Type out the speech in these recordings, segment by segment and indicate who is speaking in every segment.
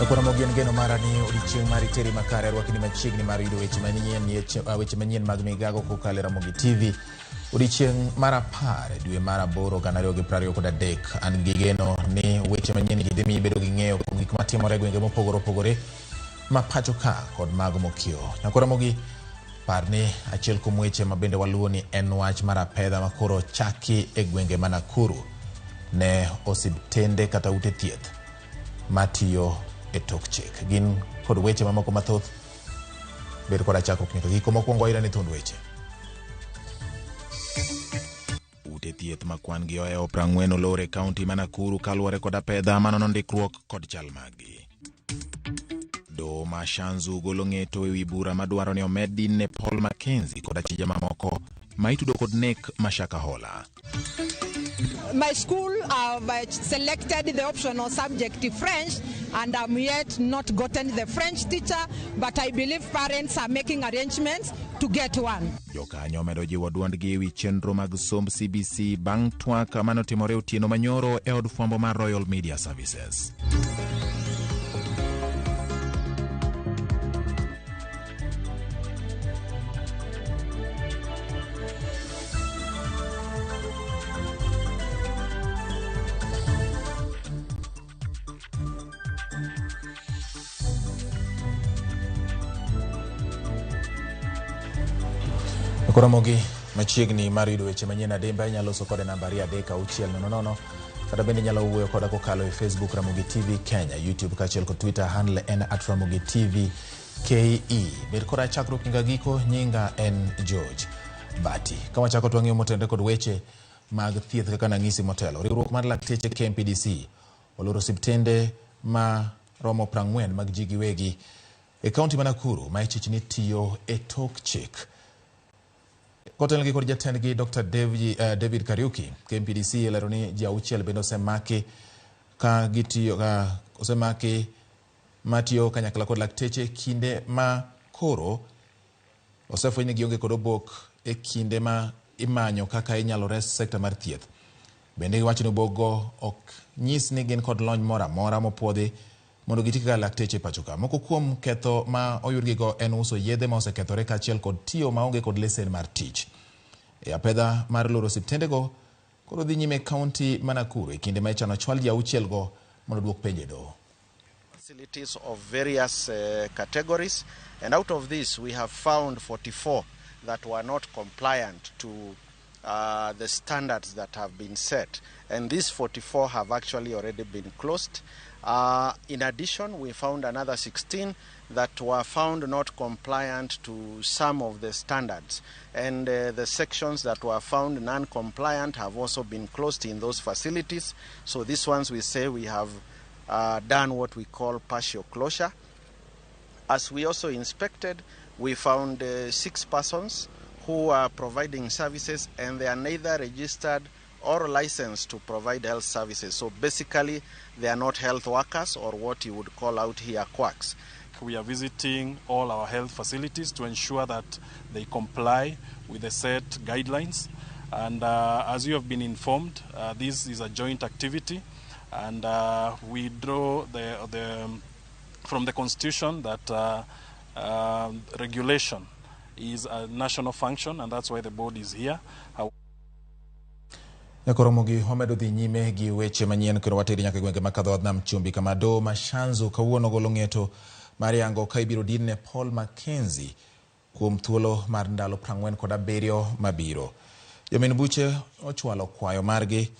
Speaker 1: Koro mogien geno mara ni odiechieng' mar iteri makare arwakni machiegni mar yudo weche manyien weche manyien mag migago kokalo e Ramogi TV. Odiechieng' mar 10 e dwe mar 8 2023 an gi geno ni weche manyien gi dhi miyi bedo gi ng'eyo kuom gik matimore e gwenge mopogore opogore ma pacho ka kod mago mokiewo. Nyako Ramogi par ni achiel kuom weche ma bende waluwo ni en wach mar apedha ma koro chaki e gwenge ma Nakuru ne osiptende kata ute thieth matiyo e tok chik. Gin kod weche mamoko mathoth. Bed koda chakruok nyaka giko. Mokwongo ahinya ni thuond weche. Ute thieth ma kwan gi ohewo 40 olor e kaunti ma Nakuru kaluwore kod apedha manono ndikruok kod chal maggi. Doho ma Shanzu golo ng'eto ewi bura madwaro ni omed din ne Paul Mackenzie kod achije mamoko ma itudo kod nek ma Shakahola.
Speaker 2: My school have selected the optional subject French, and I'm yet not gotten the French teacher, but I believe parents are making arrangements to get one.
Speaker 1: Jokanyo omedo jiwo duondgi ewi chenro mag somb CBC bang' twak manotimore otieno manyoro e od fwambo mar Royal Media Services. Koromogi machiegni mar yudo weche manyien adimba inyalo loso kode namba 23600 kata bende inyalo wuoyo koda kokalo e Facebook Ramogi TV Kenya, YouTube kaachiel kod Twitter handle en @Ramogi TV KE. Bed koda chakruok nyaka giko, nyinga en George Bati. Ka wachako to wang'iyo motenore kod weche mag thieth kaka nang'isi motelo. Riwruok mar lakteche KMPDC oloro osiptende ma romo 40 mag ji giwegi e kaunti ma Nakuru ma ichich ni tiyo e tok chik. Kotelnegi kod jatendgi Dr. David Kariuki, KMPDC olero ni ji 6 bende osemaki ka gitiyo ka osemaki matiyo kanyakla kod lakteche kinde ma koro osefweny ni gionge kod obok e kinde ma imanyo kaka inyalo res sekta mar thieth. Bende giwacho ni obokgo ok nyis ni gin kod lony moro amora mopuodhi mondo giti kaka lakteche e pacho ka. Moko kuom ketho ma oyudgigo en uso yedhe ma osekethore kaachiel kod tiyo maonge kod lesen mar tich. E apedha mar loro osiptendego koro dhi nyime e kaunti ma Nakuru e kinde ma ichano chwal ji 6 go mondo oduok penjo e doho.
Speaker 3: Facilities of various categories, and out of this we have found 44 that were not compliant to the standards that have been set, and these 44 have actually already been closed. In addition, we found another 16 that were found not compliant to some of the standards, and the sections that were found non-compliant have also been closed in those facilities. So these ones we say we have done what we call partial closure. As we also inspected, we found 6 persons who are providing services, and they are neither registered or licensed to provide health services. So basically, they are not health workers or what you would call out here quacks.
Speaker 4: We are visiting all our health facilities to ensure that they comply with the set guidelines. And as you have been informed, this is a joint activity. And we draw from the Constitution that regulation is a national function, and that's why the board is here.
Speaker 1: Nyakoromogi wamedo dhi nyime gi weche manyien kendo wateri nyaka e gwenge ma kadho nam chumbi kama doho ma Shanzu kawuono golo ng'eto mar yango ka ibiro din ne Paul Mackenzie kuom thuolo mar ndalo 47 mabiro. Jomin buche ochwalo kwayo margi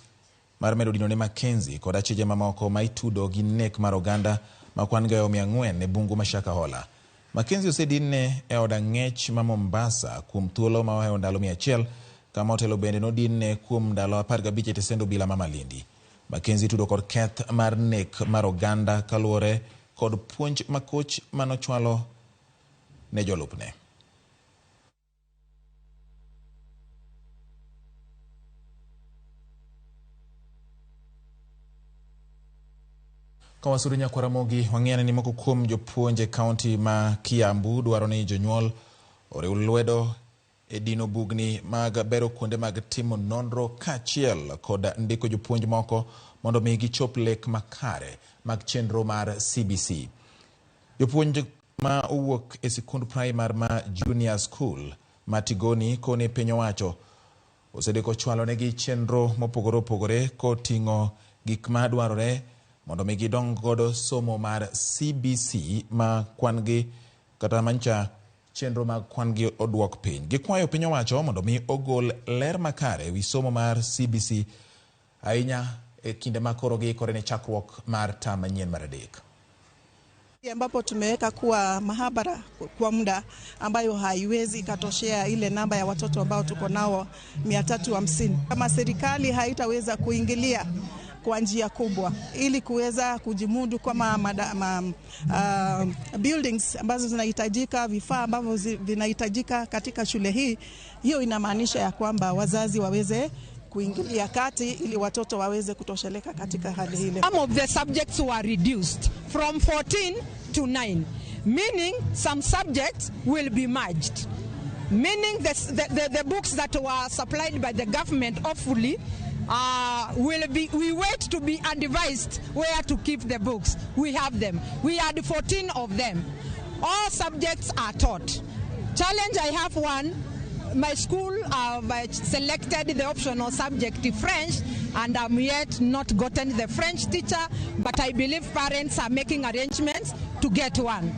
Speaker 1: mar medo dino ne Mackenzie kod achije mamoko ma itudo gi nek mar oganda ma kwan gi 400 e bungu ma Shakahola. Mackenzie osedinne e od ang'ech ma Mombasa kuom thuolo ma ohewo ndalo 100 kama otelo bende nodinne kuom ndalo 15 e tesend obila ma Malindi. Mackenzie itudo kod keth mar nek mar oganda kaluwore kod puonj ma koch manochwalo ne jolupne. Ka wasudo nyakwar Ramogi, wang'eyo ni moko kuom jopuonj e kaunti ma Kiambu dwaro ni jonyuol oriw lwedo e dino bugni mag bero kuonde mag timo nonro kaachiel kod ndiko jopuonj moko mondo mi gichop lek makare mag chenro mar CBC. Jopuonj ma owuok e sikund primar ma Junior School ma Tigoni koni piny owacho osedeko chwalonegi chenro mopogore opogore koting'o gik ma dwarore mondo mi gidong godo somo mar CBC ma kwan gi kata mancha chenro mag kwan gi oduok piny. Gikwayo piny owacho mondo mi ogol ler makare ewi somo mar CBC ahinya e kinde ma koro giikore ne chakruok mar tam manyien mar adek.
Speaker 5: Ambapo tumeweka kuwa mahabara kwa muda ambayo haiwezi ikatoshea ile namba ya watoto ambao tuko nao 350. Kama serikali haitaweza kuingilia kwa njia kubwa ili kuweza kujimudu kama buildings ambazo zinahitajika, vifaa ambavyo vinahitajika katika shule hii, hiyo inamaanisha ya kwamba wazazi waweze kuingilia kati ili watoto waweze kutosheleka katika hali ile.
Speaker 2: Some of the subjects were reduced from 14 to 9, meaning some subjects will be merged, meaning the books that were supplied by the government hopefully will be, we wait to be advised where to keep the books. We have them. We had 14 of them. All subjects are taught. Challenge I have one. My school selected the optional subject French, and I'm yet not gotten the French teacher, but I believe parents are making arrangements to get one.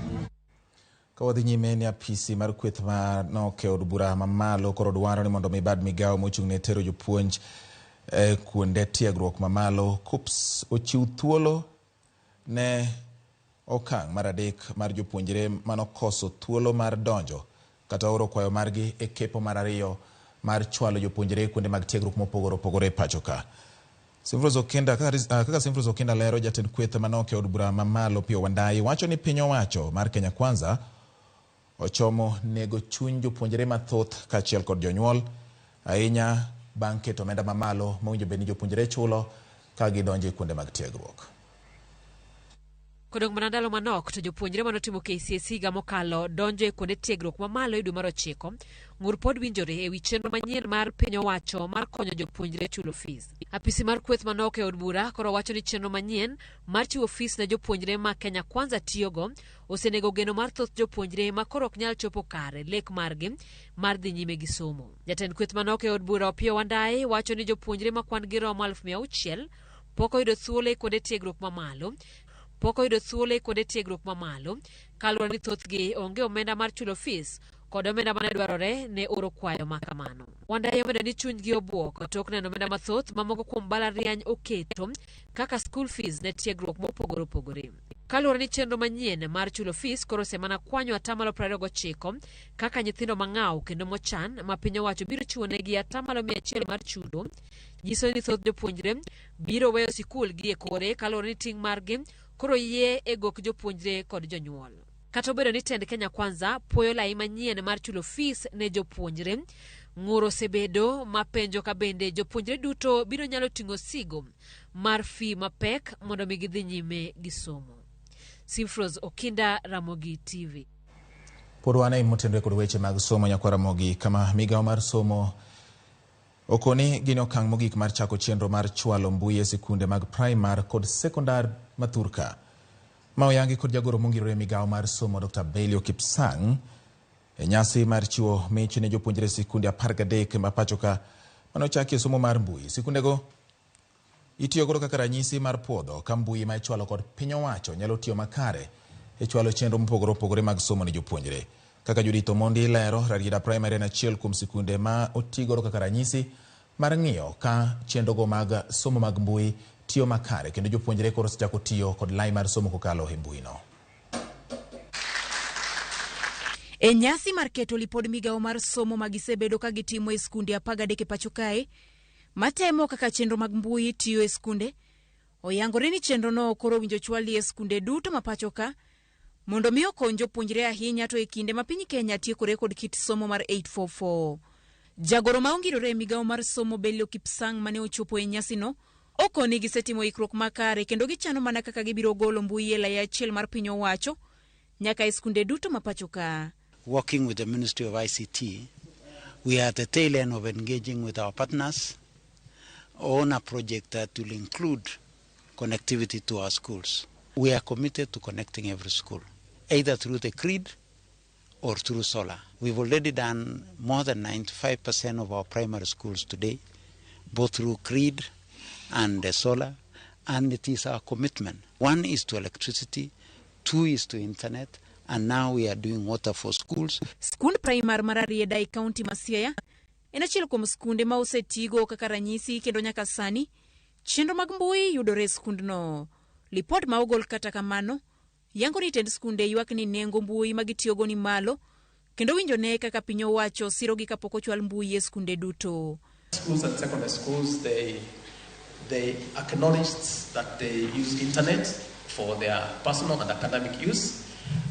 Speaker 1: Ka wadhi nyime ni apisi mar kweth ma nok e od bura mamalo koro dwaro ni mondo mi bad migawo mochung' ne tero jopuonj e kuonde tiegruok mamalo KUCCPS ochiw thuolo ne okang' mar adek mar jopuonjre manokoso thuolo mar donjo kata oro kwayo margi e kepo mar ariyo mar chwalo jopuonjre kuonde mag tiegruok mopogore opogore e pacho ka. Simfros Okinda, kaka Simfros Okinda lero, jatend kweth manok e od bura mamalo Opiyo Wandayi wacho ni piny owacho mar Kenya Kwanza ochomo nego chuny jopuonjre mathoth kaachiel kod jonyuol ahinya bang' keto omenda mamalo mowinjo bed ni jopuonjre chulo ka gidonjo e kuonde mag tiegruok.
Speaker 6: Kodong' mana ndalo manok to jopuonjre manotimo KCSE higa mokalo donjo e kuonde tiegruok mamalo e dwe mar ochiko, ng'ur pod winjore ewi chenro manyien mar piny owacho mar konyo jopuonjre chulo fees. Apisi mar kweth manok e od bura koro wacho ni chenro manyien mar chiwo fees ne jopuonjre ma Kenya Kwanza tiyogo osenego geno mar thoth jopuonjre ma koro ok nyal chopo kare lek margi mar dhi nyime gi somo. Jatend kweth manok e od bura Opiyo Wandayi wacho ni jopuonjre ma kwan gi romo 600,000 pok oyudo thuolo e kuonde tiegruok mamalo pok oyudo thuolo e kuonde tiegruok mamalo kaluwore ni thothgi onge omenda mar chulo fees kod omenda mane dwarore ne oro kwayo ma kamano. Wandayi omedo ni chunygi obuok tok neno omenda mathoth ma moko kuom mbalariany oketo kaka school fees ne tiegruok mopogore opogore. Kaluwore ni chenro manyien mar chulo fees koro osemana kwanyo atamalo 29 kaka nyithindo mang'aw kendo mochan ma piny owacho biro chiwo negi atamalo 100 mar chudo, nyiso ni thoth jopuonjre biro weyo sikul gi e kore kaluwore ni ting' margi koro yie e gok jopuonjre kod jonyuol. Kata obedo ni tend Kenya Kwanza puoyo lai manyien mar chulo fees ne jopuonjre, ng'ur osebedo mapenjo ka bende jopuonjre duto biro nyalo ting'o sigo mar fee mapek mondo mi gidhi nyime gi somo. Simfros Okinda, Ramogi TV.
Speaker 1: Pod wan e motenore kod weche mag somo nyakwa Ramogi, kama migawo mar somo okoni gin okang' mogik mar chako chenro mar chwalo mbui e sikunde mag primar kod sekondar mathurka. Ma oyangi kod jagoro mongirore migawo mar somo Dr. Belio Kipsang e nyasi mar chiwo mich ne jopuonjre sikunde 13 ma pacho ka manochaki somo mar mbui. Sikundego itiyo godo kaka ranyisi mar puodho ka mbui ma ichwalo kod piny owacho nyalo tiyo makare e chwalo chenro mopogore opogore mag somo ne jopuonjre. Kaka Judith Omondi lero, Rarieda Primary en achiel kuom sikunde ma otigodo kaka ranyisi mar ng'iyo ka chenrogo mag somo mag mbui tiyo makare kendo jopuonjre koro osechako tiyo kod lai mar somo kokalo e mbui no.
Speaker 7: E nyasi mar keto lipod migawo mar somo ma gisebedo ka gitimo e skunde 13 e pacho kae, matemo kaka chenro mag mbui tiyo e skunde, oyangore ni chenrono koro owinjo chwali e skunde duto ma pacho ka mondo mi okony jopuonjre ahinya to e kinde ma piny Kenya tiekore kod kit somo mar 844. Jagoro ma ongirore e migawo mar somo Belio Kipsang mane ochopo e nyasino okoni gisetimo ikruok makare kendo gichano mana kaka gibiro golo mbui e lai achiel mar piny owacho nyaka e skunde duto ma pacho ka.
Speaker 8: Working with the Ministry of ICT, we are at the tail end of engaging with our partners on a project that will include connectivity to our schools. We are committed to connecting every school. either through the grid or through solar. We've already done more than 95% of our primary schools today, both through grid and the solar, and it is our commitment. One is to electricity, two is to internet, and now we are doing water for schools.
Speaker 7: Skund primar mar Rarieda e kaunti ma Siaya en achiel kuom skunde ma osetigo kaka ranyisi kendo nyaka sani chenro mag mbui yudore e skundno. Lipot ma ogol kata kamano yango ni tend skunde ywak ni nengo mbui ma gitiyogo ni malo kendo winjo ne kaka piny owacho sirogi kapok ochwal mbui e skunde duto.
Speaker 9: Schools and secondary schools, they acknowledged that they use internet for their personal and academic use,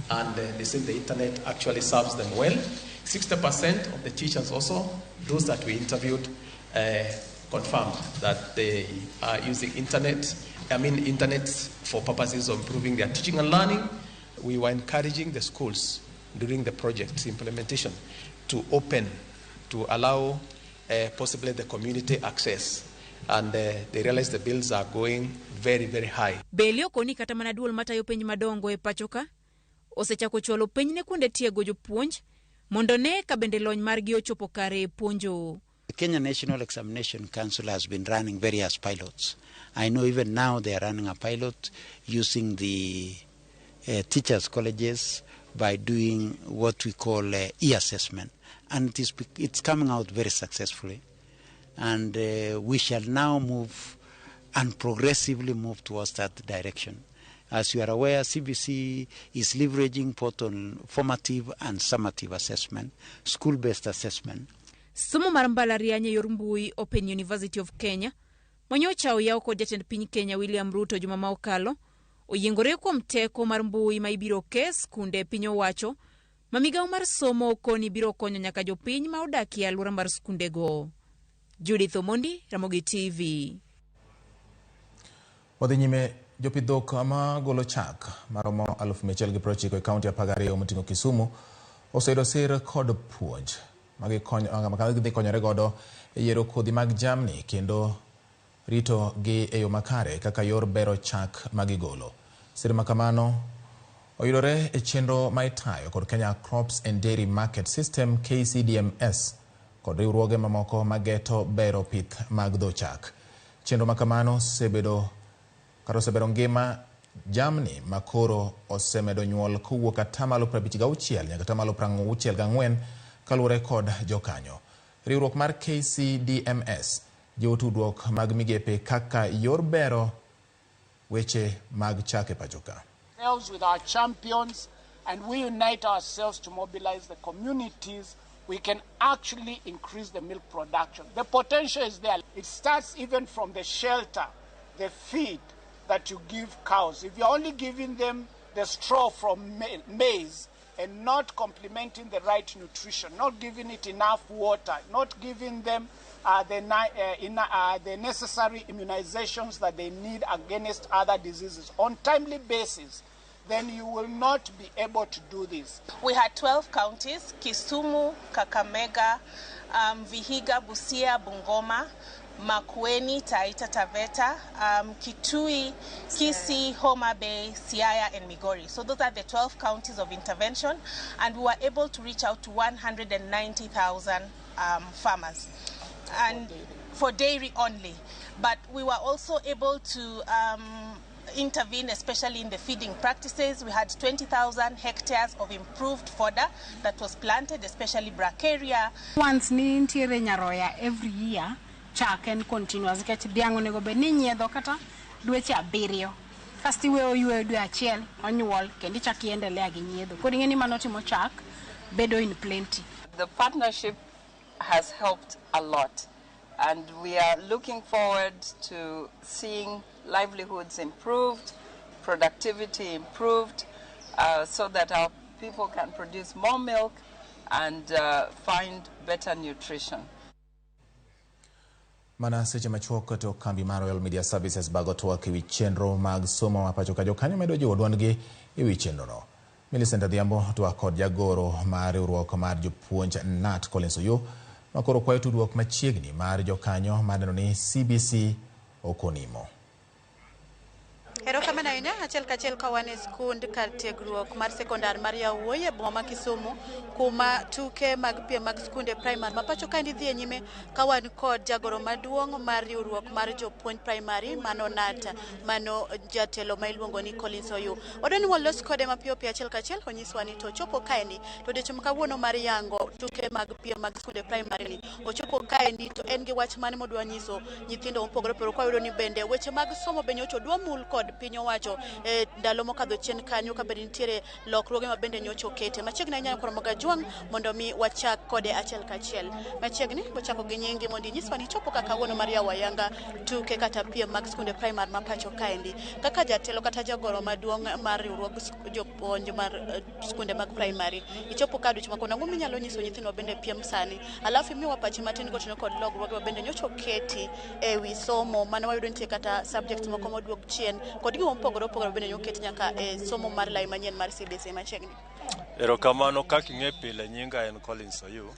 Speaker 9: and they said the internet actually serves them well. 60% of the teachers also, those that we interviewed, confirmed that they are using internet, I mean internet for purposes of improving their teaching and learning. We were encouraging the schools during the project implementation to open, to allow possibly the community access. And they realized the bills are going very, very high.
Speaker 7: Bende okoni kata mana duol matayo penj madongo e pacho ka osechako chwalo penj ne kuonde tiego jopuonj mondo ne ka bende lony margi ochopo kare e puonjo.
Speaker 8: The Kenya National Examination Council has been running various pilots. I know even now they are running a pilot using the teachers' colleges by doing what we call e-assessment. And it's coming out very successfully. And we shall now move and progressively move towards that direction. As you are aware, CBC is leveraging both on formative and summative assessment, school-based assessment.
Speaker 7: Somo mar mbalariany e yor mbui Open University of Kenya manyocha oyaw kod jatend piny Kenya William Ruto juma ma okalo oyiengore kuom teko mar mbui ma ibiro ke skunde piny owacho ma migawo mar somo koni biro konyo nyaka jopiny ma odak e alwora mar skundego. Judith Omondi, Ramogi TV.
Speaker 1: Wadhi nyime. Jopith dhok magolo chak maromo 1,190 e kaunti 12 moting'o Kisumu oseyudo sir kod puonj magidhi konyore godo e yiero kodhi mag jamni kendo rito gi e yo makare kaka yor bero chak magigolo. Sir makamano oyudore e chenro ma itayo kod Kenya Crops and Dairy Market System KCDMS kod riwruoge mamoko mageto bero pith mag dho chak. Chenro makamano osebedo kata osebero ngima jamni makoro osemedo nyuol kowuok 56% nyaka 64% kaluwore kod jokanyo. Riwruok mar KCDMS jiwo tudruok mag migepe kaka yor bero weche mag chak e pacho ka.
Speaker 10: With our champions and we unite ourselves to mobilize the communities, we can actually increase the milk production. The potential is there. It starts even from the shelter, the feed that you give cows. If you're only giving them the straw from maize and not complementing the right nutrition, not giving it enough water, not giving them the necessary immunizations that they need against other diseases on timely basis, then you will not be able to do this.
Speaker 11: We had 12 counties: Kisumu, Kakamega, Vihiga, Busia, Bungoma, Makueni, Taita Taveta, Kitui, Kisii, Homa Bay, Siaya, and Migori. So those are the 12 counties of intervention, and we were able to reach out to 190,000 farmers. And for dairy only. But we were also able to intervene, especially in the feeding practices. We had 20,000 hectares of improved fodder that was planted, especially bracharia.
Speaker 12: Once ni nitiere nyaroya every year, chak en continuous nikech dhiang' onego bed ni inyiedho kata dweche 7 kasto iweyo oyweyo dwe achiel onyuol kendo ichak iendelea gi nyiedho. Koro ing'e ni mano timo chak bedo in plenty.
Speaker 13: The partnership has helped a lot, and we are looking forward to seeing livelihoods improved, productivity improved, so that our people can produce more milk and find better nutrition.
Speaker 1: Mana seche machuok to kambi mar Royal Media Services bago twak ewi chenro mag somo ma pacho ka. Jokanyo medo jiwo duondgi ewi chenrono. Millicent Adhiambo twak kod jagoro mar riwruok mar jopuonj KNUT Collins Oyuu makoro kwayo tudruok machiegni mar jokanyo mar neno ni CBC ok onimo.
Speaker 14: Erokamano ahinya. Achiel kachiel ka wan e skund kar tiegruok mar sekondar mar yawuoyi e boma ma Kisumu, kuma tuke mag piem mag skunde primary ma pacho kaendi dhi e nyime, ka wan kod jagoro maduong' mar riwruok mar jopuonj primary, mano KNUT, mano jatelo ma iluongo ni Collins Oyu. Wadwa ni walos kode mapiyo piyo achiel kachiel, onyiswa ni to ochopo kaendi to odiochieng' ma kawuono mar yango tuke mag piem mag skunde primary ni ochopo kaendi to en gi wach mane modwa nyiso nyithindo mopogore opogore, kwa wayudo ni bende weche mag somo be nyocha odwa mul kod piny owacho e ndalo mokadho chien kanyo, ka bende nitiere lokruoge ma bende nyocha okete machiegni ahinya. Koro Mogajwang' mondo mi wachak kode achiel kachiel machiegni. Wachako gi nyingi mondo inyiswa ni chopo kaka kawuono mar yawo ayanga tuke kata piem mag skunde primary ma pacho kaendi, kaka jatelo kata jagoro maduong' mar riwruog jopuonj mar skunde mag primary, ichopo ka odiochieng' ma kawuono, ang'o minyalo nyiso nyithindo bende piem sani, alafu imiwa pachi matin gotieno kod lokruoge ma bende nyocha oketi e wi somo mane wayudo nitie kata subjects moko moduok chien kod gima mopogore opogore bende nyoket nyaka e somo mar lai manyien mar CBC machiegni.
Speaker 15: Erokamano. Kaka ing'e pile, nyinga en Collins Oyu,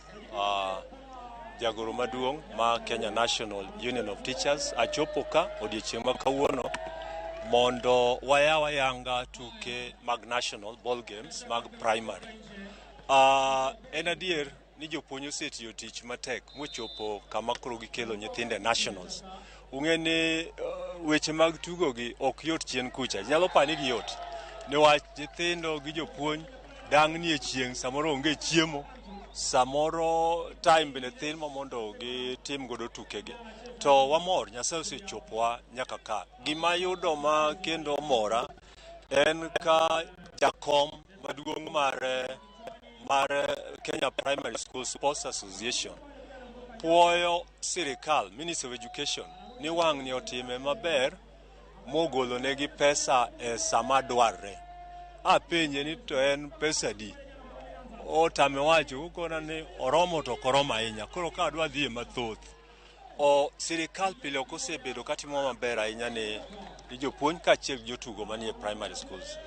Speaker 15: jagoro maduong' ma Kenya National Union of Teachers. Achopo ka odiochieng' ma kawuono mondo wayaw ayanga tuke mag National Ball Games mag primary. En adier ni jopuonj osetiyo tich matek mochopo kama koro gikelo nyithindo e nationals. Ung'e ni weche mag tugogi ok yot chien kucha. Nyalo pa ni giyot niwach nyithindo gi jopuonj dang'ni e chieng', samoro onge chiemo, samoro time bende thin ma mondo gitim godo tukegi. To wamor, Nyasaye osechopowa nyaka ka. Gima yudo ma kendo mora en ka jakom maduong' mar Kenya Primary School Sports Association puoyo sirikal, Ministry of Education, ni wang'ni otime maber mogolo negi pesa e sama dwarre. Apenje ni to en pesa di? Otame wacho, okona ni oromo to ok oromo ahinya. Koro ka adwa dhiye mathoth. O sirikal pile ok osebedo katimo maber ahinya ni jopuonj kaachiel gi jotugo manie primary schools.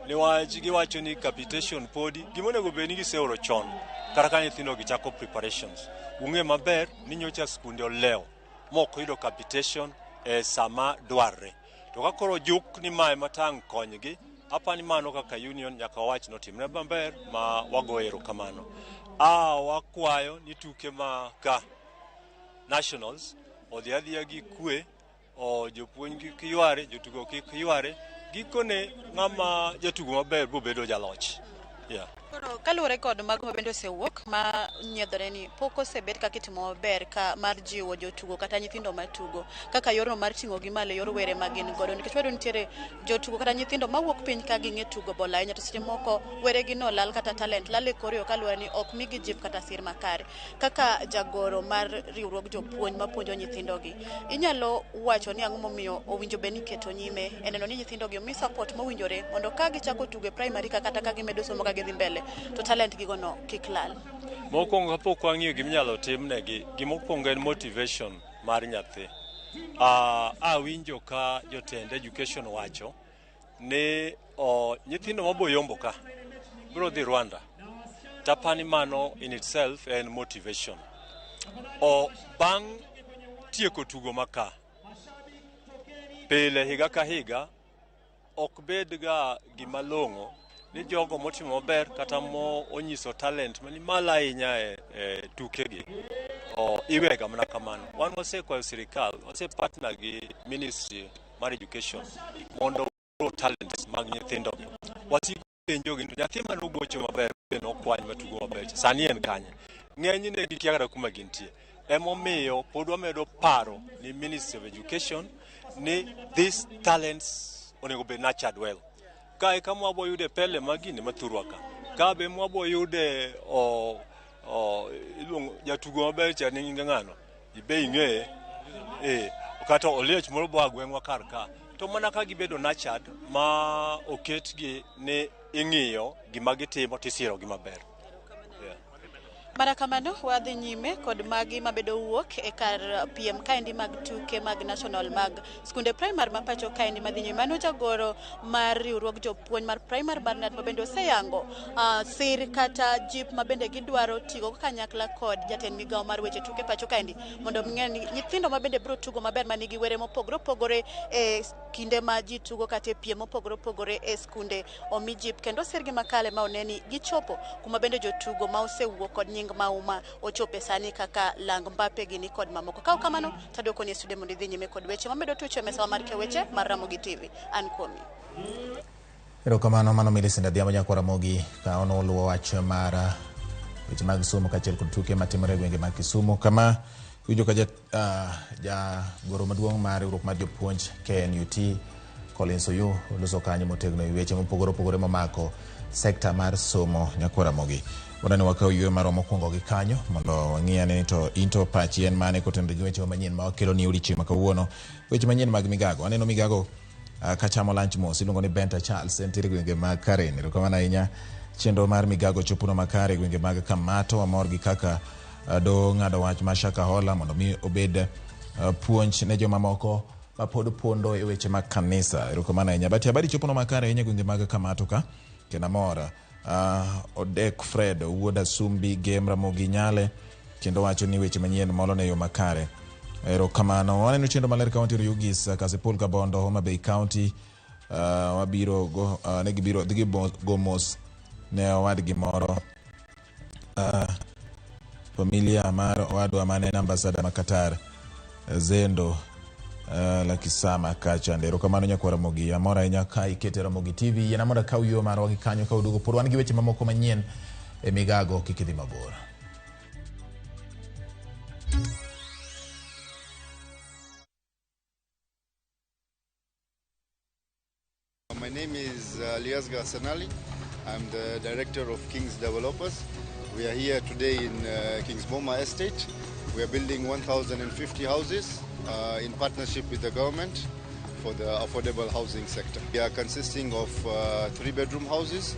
Speaker 15: Niwach giwacho ni capitation podi gima onego bed ni giseoro chon kata ka nyithindo gichako preparations. Ung'e maber ni nyocha skunde olewo mok oyudo capitation e sama dwarre. To ka koro juk ni mae matang' konygi, apa ni mano kaka union nyaka wawach notimre maber ma wago erokamano. A wakwayo ni tuke ma ka nationals odhi adhiya gi kwe, o jopuonj kik yware, jotugo kik yware, gikone ng'ama jatugo maber bobedo jaloch. Yeah.
Speaker 14: Koro kaluwore kod mago ma bende osewuok ma nyiedhore ni pok osebed kaka itimo maber ka mar jiwo jotugo kata nyithindo matugo kaka yorno mar ting'o gi malo e yor were ma gin godo, nikech wayudo nitiere jotugo kata nyithindo mawuok piny ka ging'e tugo bol ahinya, to seche moko weregi no lal kata talent lal e kor yo kaluwore ni ok migi jip kata sir makare. Kaka jagoro mar riwruog jopuonj mapuonjo nyithindogi, inyalo wacho ni ang'o momiyo owinjo bed ni iketo nyime e neno ni nyithindogi omi support mowinjore mondo ka gichako tugo e primary ka kata ka gimedo somo ka gidhi mbele to talent gigo no kik lal?
Speaker 15: Mokwongo, kapok wang'iyo giminyalo timnegi, gimokwongo en motivation mar nyathi. Awinjo ka jotend education wacho ni nyithindo maboyombo ka biro dhi Rwanda. Tapani mano in itself en motivation. O bang' tieko tugo maka, pile higa ka higa ok bed ga gima long'o ni jogo motimo maber kata mo onyiso talent mani malo ahinya e tukegi o iwega mana kamano. Wan wasekwayo sirikal, wase partner gi Ministry mar Education mondo grow talents mag nyithindogi. Wasiko penjogi ni nyathi mane ogocho maber be nokwany matugo maber cha, sani en kanye? Ng'enyne gikia kata kuma gintie. Emomiyo pod wamedo paro ni Ministry of Education ni these talents onego bed nurtured well. Kae kama wabo yude Pele magini mathurwa ka. Ka be mwabo yude o iluongo jatugo maber cha ni nyinge ng'ano? Ibe ing'eye. Kata Oliech moro boa gweng'wa kar ka. To mana ka gibedo nurtured ma oketgi ni ing'iyo gima gitimo tisiro gi maber. Yeah.
Speaker 14: Mana kamano wadhi nyime kod magi mabedo wuok e kar piem kaendi mag tuke mag national mag skunde primary ma pacho kaendi madhi nyime. Mano jagoro mar riwruog jopuonj mar primary Barnard mabende oseyango sir kata jip mabende gidwaro tigo kanyakla kod jatend migawo mar weche tuke pacho kaendi mondo ng'e ni nyithindo mabende biro tugo maber manigi were mopogore opogore e kinde ma ji tugo kata e piem mopogore opogore e skunde omi jip kendo sirgi makale ma one ni gichopo kuma bende jotugo ma osewuok kod nying mauma ochope sani kaka Lang Mbappe gini kod mamoko. Kaw kamano tadwoko ni e studio mondo idhi nyime kod weche mamedo tucho e mesawa mar weche mar Ramogi TV. An kuomi.
Speaker 1: Erokamano mano Millicent Adhiambo nyakwar Ramogi ka noluwo wach mar weche mag somo kaachiel kod tuke matimore e gwenge mag Kisumu kama iwinjo ka jagoro maduong' mar riwruok mar jopuonj KNUT Collins Oyu oloso kanyo motegno e weche mopogore opogore momako sekta mar somo nyakwar Ramogi. Wadwani wakaw yueyo marwa mokwongo gi kanyo mondo wang'i ane ni to in to pachi en mane kotenore gi weche manyien ma wakelo ni odiochieng' ma kawuono. Weche manyien mag migago. Aneno migago kachamo lunch mos iluongo ni Benta Charles entiere e gwenge mag Karen. Erokamano ahinya. Chenro mar migago chopono makare e gwenge mag Kamato. Wamor gi kaka do ng'ado wach mar Shakahola mondo mi obed puonj ne jomamoko ma pod pondo e weche mag kanisa. Erokamano ahinya. But habari chopono makare ahinya e gwenge mag Kamato ka kendo amor. Odek Fred wuod Asumbi Gem Ramogi Nyale kendo wacho ni weche manyien molo ne yo makare. Erokamano. Waneno chenro maler ka wantiere Ugis Kasipul Kabondo Homa Bay County. Wabiro go ne gibiro dhi go mos ne owadgi moro familia mar owadwa mane en ambassador ma Qatar Zendo Lakisama kacha. Erokamano nyakwar Ramogi. Amor ahinya ka ikete Ramogi TV. Yiena mondo akaw yueyo marwa gi kanyo ka waduogo pod wan gi weche mamoko manyien e migago kik idhi mabor.
Speaker 16: My name is Aliasgar Sanali. I'm the director of King's Developers. We are here today in King's Boma Estate. We are building 1,050 houses in partnership with the government for the affordable housing sector. We are consisting of 3-bedroom houses,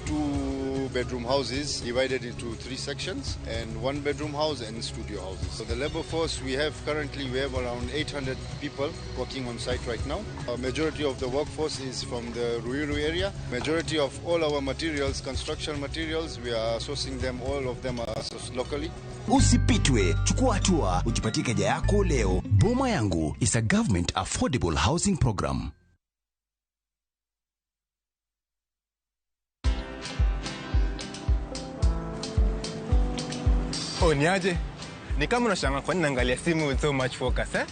Speaker 16: 2-bedroom houses divided into 3 sections, and 1-bedroom house and studio houses. So the labor force we have currently, we have around 800 people working on site right now. A majority of the workforce is from the Ruiru area. Majority of all our materials, construction materials, we are sourcing them, all of them are sourced locally.
Speaker 17: Usipitwe, chukua hatua, ujipatie keja yako leo. Boma Yangu is a government affordable housing program.
Speaker 18: Oh, niaje? Ni kama unashangaa kwa nini naangalia simu with so much focus, eh?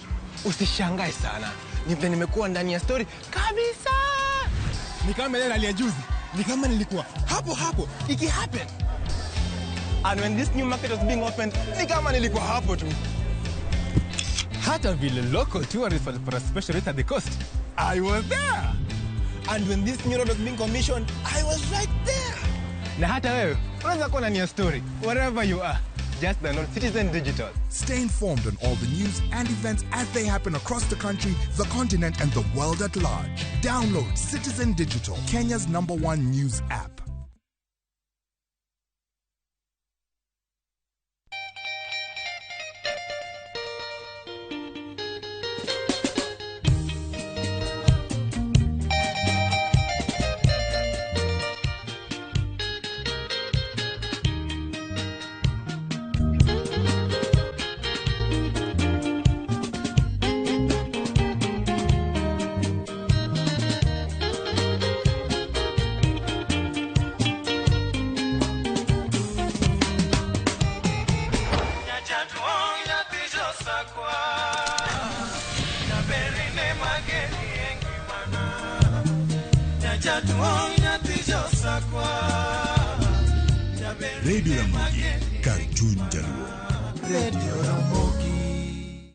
Speaker 18: Usishangae sana. Ni vile nimekuwa ndani ya story kabisa. Ni kama ile ya juzi. Ni kama nilikuwa hapo hapo iki happen. And when this new market was being opened, ni kama nilikuwa hapo tu. Hata vile local tourists walipata special rate at the coast, I was there. And when this new road was being commissioned, I was right there. Na hata wewe unaweza kuwa ndani ya story wherever you are. Just download Citizen Digital.
Speaker 19: Stay informed on all the news and events as they happen across the country, the continent, and the world at large. Download Citizen Digital, Kenya's #1 news app.
Speaker 20: Radio Ramogi, Cartoon Jaluo.
Speaker 21: Radio Ramogi.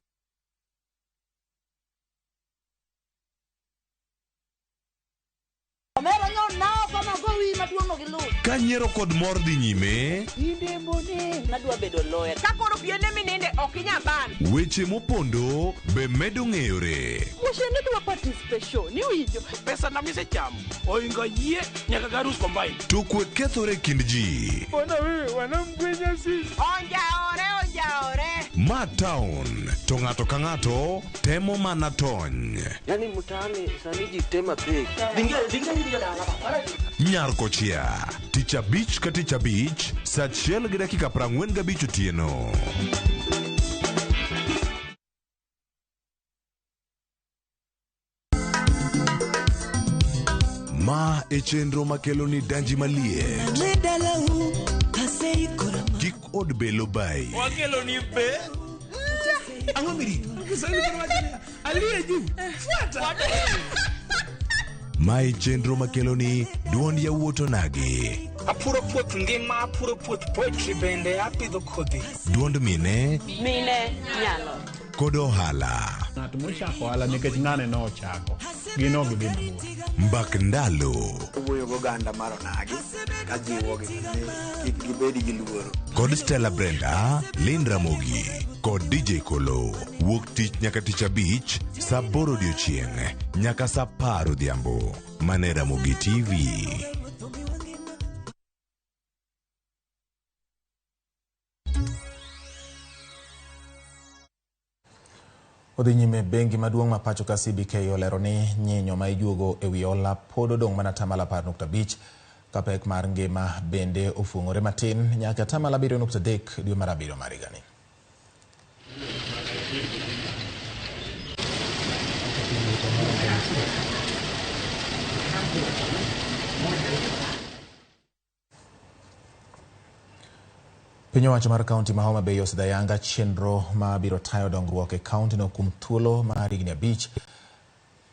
Speaker 22: Omera nyo nao kama go wi
Speaker 3: maduong' no gi luth.
Speaker 20: Ka nyiero kod mor dhi nyime,
Speaker 3: Inde mone. Nadwa bedo lawyer.
Speaker 2: Ka koro piende mininde ok inyal ban.
Speaker 20: weche mopondo be medo ng'eyore.
Speaker 3: Wuoche ne dwa participation, iwinjo.
Speaker 22: Pesa na misechamo oingo yie nyaka garus combine.
Speaker 20: To kwe kethore e kind ji.
Speaker 22: Bwana wewe wanamgwenya sisi.
Speaker 2: Onjaore, onjaore.
Speaker 20: Ma town to ng'ato ka ng'ato temo mana tony.
Speaker 23: Yaani mtaani sani ji tema pek.
Speaker 20: Nyar kochia tich abich ka tich abich saa achiel gi dakika 45 otieno. Ma e chenro makelo ni danji maliet. Kik od belo bai.
Speaker 22: Wakelo ni be. Ang'o mirito? Kiswahili koro wacho niya, aliye juu. Fuata.
Speaker 20: Ma e chenro makelo ni duond yawuot onagi.
Speaker 24: Apuro puoth ngima, apuro puoth poetry bende apidho kodhi.
Speaker 20: Duond mine
Speaker 3: Mine nyalo.
Speaker 20: kod ohala.
Speaker 25: Ng'at mochako ohala nikech ng'ane nochako, gin ok gidhi mabor.
Speaker 20: Mbak ndalo.
Speaker 26: Wuoyo goganda mar onagi kajiwogi ni kik gibed gi luoro.
Speaker 20: Kod Stella Brenda, Lynn Ramogi kod DJ Kolo. Wuok tich nyaka tich abich saa aboro odiochieng' nyaka saa apar odhiambo. Mane Ramogi TV.
Speaker 1: Odhi nyime bengi maduong' ma pacho ka CBK olero ni nyinyo ma ijuogo e wi hola pod odong' mana 10.5% ka pek mar ngima bende ofuong'ore matin nyaka 7.3 dwe mar abiriyo mar higani. Piny owacho mar kaunti ma Homa Bay osidho ayanga chenro ma biro tayo dongruok e kaunti no kuom thuolo mar higni 5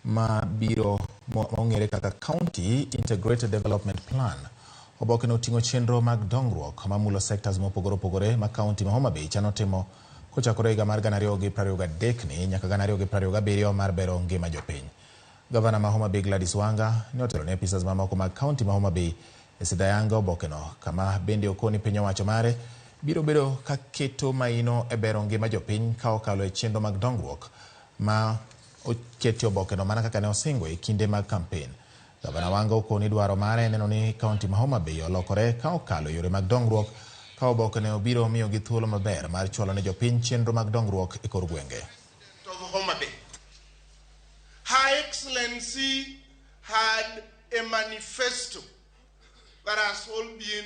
Speaker 1: ma biro mong'ere kaka County Integrated Development Plan. Oboke no oting'o chenro mag dongruok mamulo sectors mopogore opogore ma kaunti ma Homa Bay chano timo kochakore higa mar 2023 ni nyaka 2027 mar bero ngima jopiny. Gavana ma Homa Bay Gladys Wanga ne otelo ne apisas mamoko mag kaunti ma Homa Bay e sidho ayanga oboke no kama bende okoni piny owacho mare biro bedo ka keto maino e bero ngima jopiny ka okalo e chenro mag dongruok ma oketi oboke no mana kaka ne osingo e kinde mag kampen. Gavana Wanga okoni dwaro mare neno ni kaunti ma Homa Bay olokore ka okalo e yore mag dongruok ka oboke ne obiro miyogi thuolo maber mar chwalo ne jopiny chenro mag dongruok e kor gwenge.
Speaker 27: Of Homa Bay. Her Excellency had a manifesto that has all been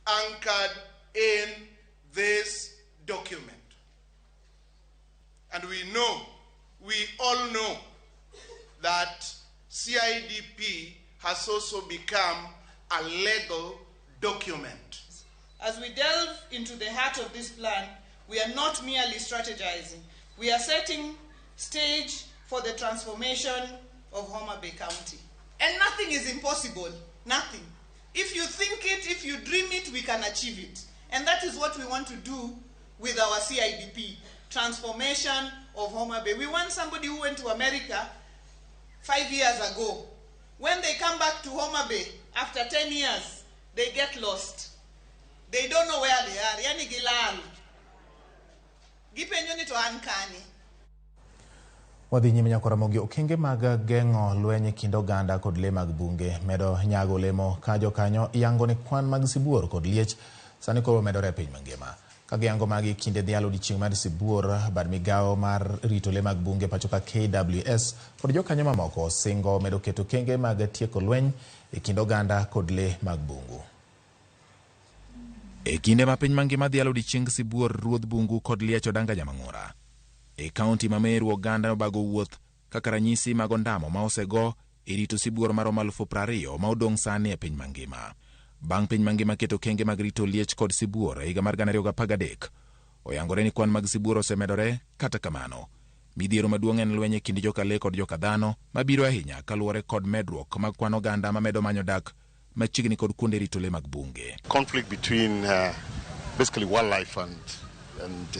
Speaker 27: anchored in this document. And we know, we all know, that CIDP has also become a legal document.
Speaker 28: As we delve into the heart of this plan, we are not merely strategizing. We are setting stage for the transformation of Homa Bay County. And nothing is impossible, nothing. If you think it, if you dream it, we can achieve it. And that is what we want to do with our CIDP, transformation of Homa Bay. We want somebody who went to America 5 years ago. When they come back to Homa Bay after 10 years, they get lost. They don't know where they are. Yani gilal. Gipenjo ni to an kanye.
Speaker 1: Wadhi nyime nyaka Ramogi okenge mag geng'o lweny e kind oganda kod le mag bunge medo nyago olemo ka jokanyo yango ni kwan mag sibuor kod liech sani koro medore e piny mangima. Ka giyango magi kinde dhialo odiechieng' mar sibuor, bad migawo mar rito le mag bunge pacho ka KWS kod jokanyo mamoko singo medo keto okenge mag tieko lweny e kind oganda kod le mag bungu. E kinde ma piny mangima dhialo odiechieng sibuor, ruodh bungu kod liech Odanga Nyamang'ura. E kaunti ma Meru oganda obago wuoth kaka ranyisi mag ondamo ma osego e rito sibuor maromo 20,000 ma odong' sani e piny mangima. Bang' piny mangima keto okenge mag rito liech kod sibuor e higa mar 2013, oyangore ni kwan mag sibuor osemedore. Kata kamano, midhiero maduong' en lweny e kind joka le kod joka dhano mabiro ahinya kaluwore kod medruok mag kwan oganda mamedo manyo dak machiegni kod kuonde rito le mag bunge.
Speaker 16: Conflict between basically wildlife and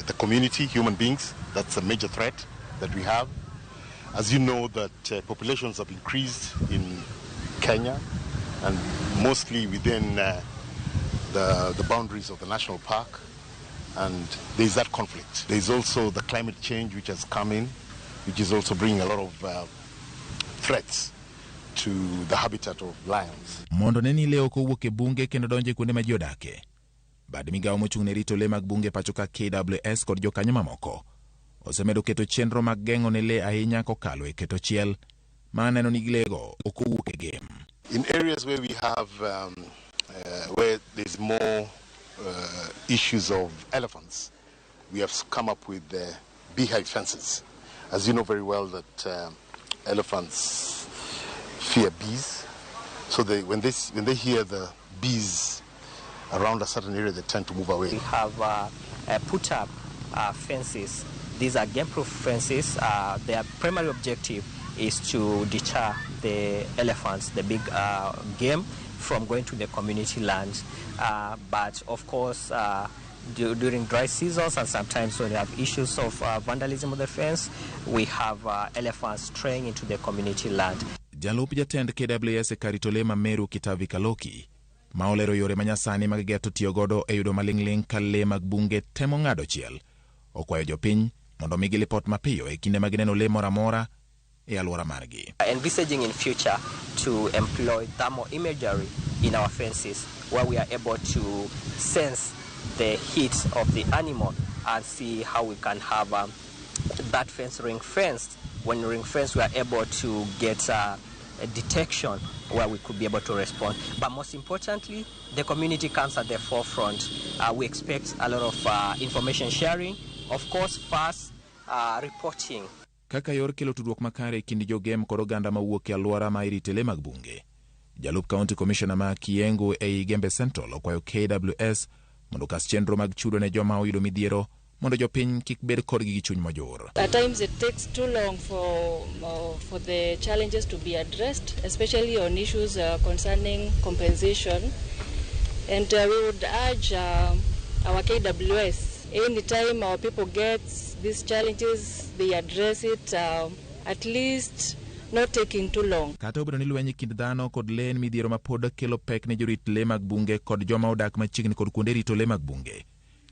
Speaker 16: the community, human beings, that's a major threat that we have. As you know, that populations have increased in Kenya
Speaker 4: and mostly within the boundaries of the national park, and there's that conflict. There's also the climate change which has come in, which is also bringing a lot of threats to the habitat of lions.
Speaker 1: Mondo ne ni le ok owuok e bunge kendo donjo e kuonde ma ji odake. Bad migawo mochung' ne rito le mag bunge pacho ka KWS kod jokanyo mamoko osemedo keto chenro mag geng'o ne le ahinya kokalo e keto chiel ma neno ni lego ok owuok e game.
Speaker 4: In areas where we have where there's more issues of elephants, we have come up with the beehive fences. As you know very well that elephants fear bees, so when they hear the bees around a certain area, they tend to move away.
Speaker 5: We have put up fences. These are game-proof fences. Their primary objective is to deter the elephants, the big game, from going to the community lands. But of course, during dry seasons and sometimes when we have issues of vandalism of the fence, we have elephants straying into the community land.
Speaker 1: Jalup jatend KWS e kar rito le ma Meru Kitavi Kaloki ma olero yore manyasani mag geto tiyo godo e yudo maling'ling' ka le mag bunge temo ng'ado chiel okwayo jopiny mondo migi lipot mapiyo e kinde ma gineno le moro amora e alwora margi.
Speaker 5: Envisaging in future to employ thermal imagery in our fences where we are able to sense the heat of the animal and see how we can have that fence ring fenced. When ring fenced, we are able to get a detection where we could be able to respond. But most importantly, the community comes at the forefront. We expect a lot of information sharing, of course, fast reporting.
Speaker 1: Kaka yor kelo tudruok makare e kind jogem kod oganda mawuok e alwora ma irite le mag bunge. Jalup County Commissioner ma Kiengu ei Gembe Central okwayo KWS mondo okas chenro mag chudo ne joma oyudo midhiero mondo jopiny kik bed kodgi gi chuny mojur.
Speaker 6: At times it takes too long for the challenges to be addressed, especially on issues concerning compensation. And we would urge our KWS, anytime our people get these challenges, they address it, at least not taking too long.
Speaker 1: Kata obedo ni lweny e kind dhano kod le en midhiero ma pod kelo pek ne jorit le mag bunge kod joma odak machiegni kod kuonde rito le mag bunge,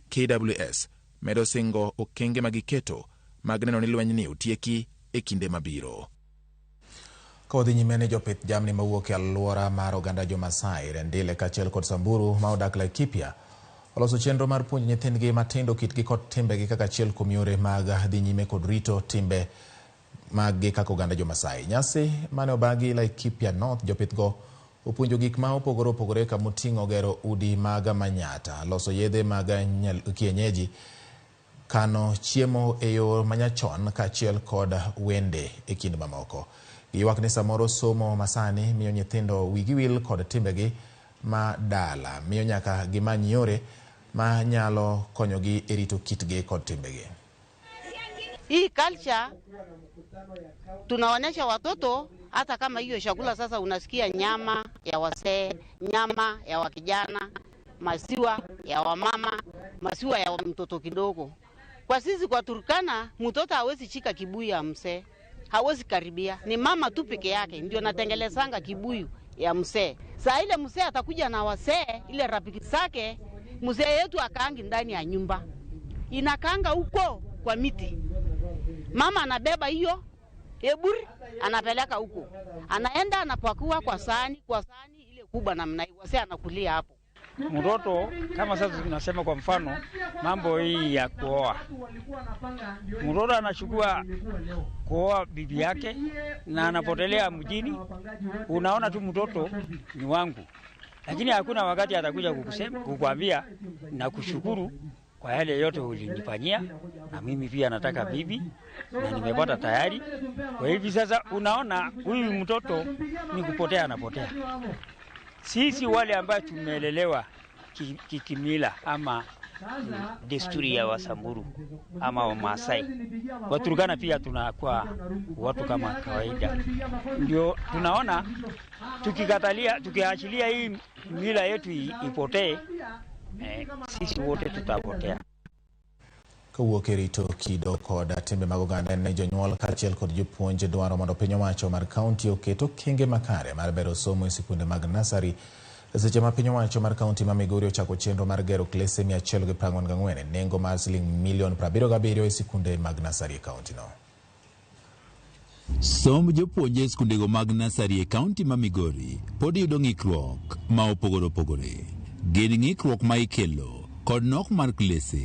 Speaker 1: KWS medo singo okenge ma giketo mag neno ni lwenyni otieki e kinde mabiro. Ka wadhi nyime ne jopith jamni mawuok e alwora mar oganda jo-Masai, Rendile kaachiel kod Samburu ma odak Laikipia oloso chenro mar puonjo nyithindgi matindo kitgi kod timbegi kaka achiel kuom yore mag dhi nyime kod rito timbe maggi kaka oganda jo-Masai. Nyasi mane obagi Laikipia North, jopithgo opuonjo gik ma opogore opogore kamoting'o gero udi mag manyata, loso yedhe mag kienyeji, kano chiemo e yo manyachon kaachiel kod wende e kind mamoko. Giywak ni samoro somo masani miyo nyithindo wigi wil kod timbegi ma dala, miyo nyaka gimany yore ma nyalo konyogi e rito kitgi kod timbegi.
Speaker 7: Hii culture tunaonesha watoto, hata kama hiyo chakula sasa unasikia nyama ya wasee, nyama ya wakijana, maziwa ya wamama, maziwa ya mtoto kidogo. Kwa sisi kwa Turkana, mtoto hawezi chika kibuyu ya mzee, hawezi karibia. Ni mama tu peke yake ndio anatengelezanga kibuyu ya mzee. Saa ile mzee atakuja na wasee, ile rafiki zake, mzee yetu akaangi ndani ya nyumba. Inakaanga huko kwa miti. Mama anabeba hiyo eburi anapeleka huko. Anaenda anapakua kwa sahani ile kubwa namna hiyo. Wasee anakulia hapo.
Speaker 8: Mtoto kama sasa tunasema kwa mfano mambo hii ya kuoa. Mtoto anachukua kuoa bibi yake na anapotelea mjini. Unaona tu mtoto ni wangu. Lakini hakuna wakati atakuja kukusema, kukuambia na kushukuru kwa yale yote ulinifanyia, na mimi pia nataka bibi na nimepata tayari. Kwa hivi sasa unaona huyu mtoto ni kupotea anapotea. Sisi wale ambao tumelelewa kikimila ama desturi ya Wasamburu ama Wamasai, Waturkana pia tunakuwa watu kama kawaida. Ndio tunaona tukikatalia, tukiachilia hii mila yetu ipotee, sisi wote tutapotea.
Speaker 1: Kowuok e rito kido kod timbe mag oganda en ni jonyuol kaachiel kod jopuonj dwaro mondo piny owacho mar kaunti oket okenge makare mar bero somo e sikunde mag nasari. Seche ma piny owacho mar kaunti ma Migori ochako chenro mar gero klese 144 e nengo mar siling milion 77 e sikunde mag nasari e kauntino.
Speaker 9: Somb jopuonje e skundego mag nasari e kaunti ma Migori pod yudo ng'ikruok ma opogore opogore. Gin ng'ikruok ma ikelo kod nok mar klese,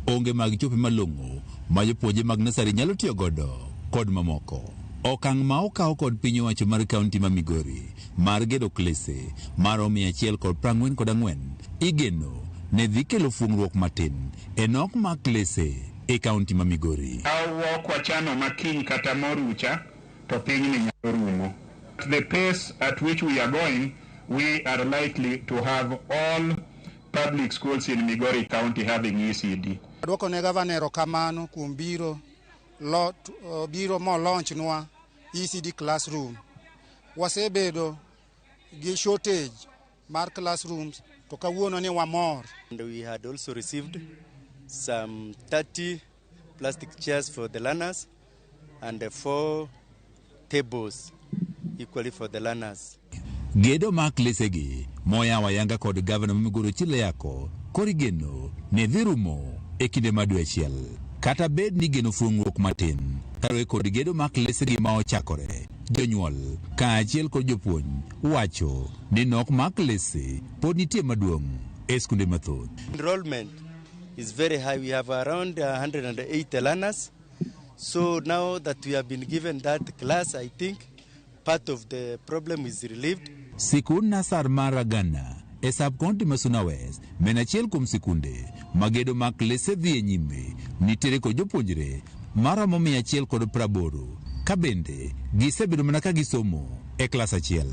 Speaker 9: onge mag chope malong'o ma jopuonje mag nasari nyalo tiyo godo kod mamoko. Okang' ma okaw kod piny owacho mar kaunti ma Migori mar gedo klese maromo 144 igeno ne dhi kelo fuong'ruok matin e nok mar klese e kaunti ma Migori.
Speaker 10: Ka wachano makiny kata morucha to pinyni nyalo rumo. At the pace at which we are going, we are likely to have all public schools in Migori County having ECD.
Speaker 11: Aduoko ne gavana erokamano kuom biro lot, biro mo launch nwa ECD classroom. Wasebedo gi shortage mar classrooms to kawuono ni wamor.
Speaker 16: And we had also received some 30 plastic chairs for the learners and 4 tables equally for the learners.
Speaker 9: Gedo mar klesegi moyawo ayanga kod gavana ma Migori Ochilo Ayako koro igeno ne dhi rumo e kinde mar dwe achiel. Kata bed ni geno fuong'ruok matin kaluwore kod gedo mar klesegi ma ochakore, jonyuol kaachiel kod jopuonj wacho ni nok mar klese pod nitie maduong' e skunde mathoth.
Speaker 16: Enrollment is very high. We have around 180 learners. So now that we have been given that class, I think part of the problem is relieved.
Speaker 9: Sikund Nasar mar Agana e sub-county ma Suna West men achiel kuom sikunde ma gedo mag klese dhi e nyime nitiere kod jopuonjre maromo 180 ka bende gisebedo mana ka gisomo e klas achiel.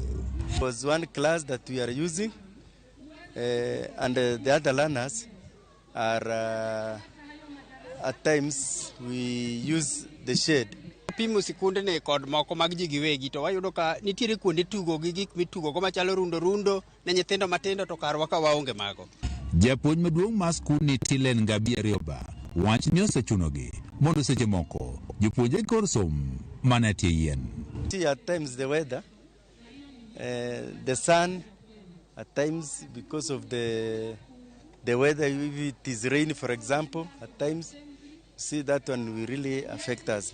Speaker 16: Was one class that we are using, and the other learners are at times we use the shade.
Speaker 12: Pimo sikundni kod moko mag ji giwegi to wayudo ka nitiere kuonde tugo gi gik mitugo go machalo rundo rundo ne nyithindo matindo to karwa ka waonge mago.
Speaker 9: Japuonj maduong' mar skundni Tilen Ngabi Arioba wach ni osechunogi mondo seche moko jopuonjre kor som mana e tie yien.
Speaker 16: See, at times the weather, the sun, at times because of the weather, if it is rain, for example, at times, see that one will really affect us.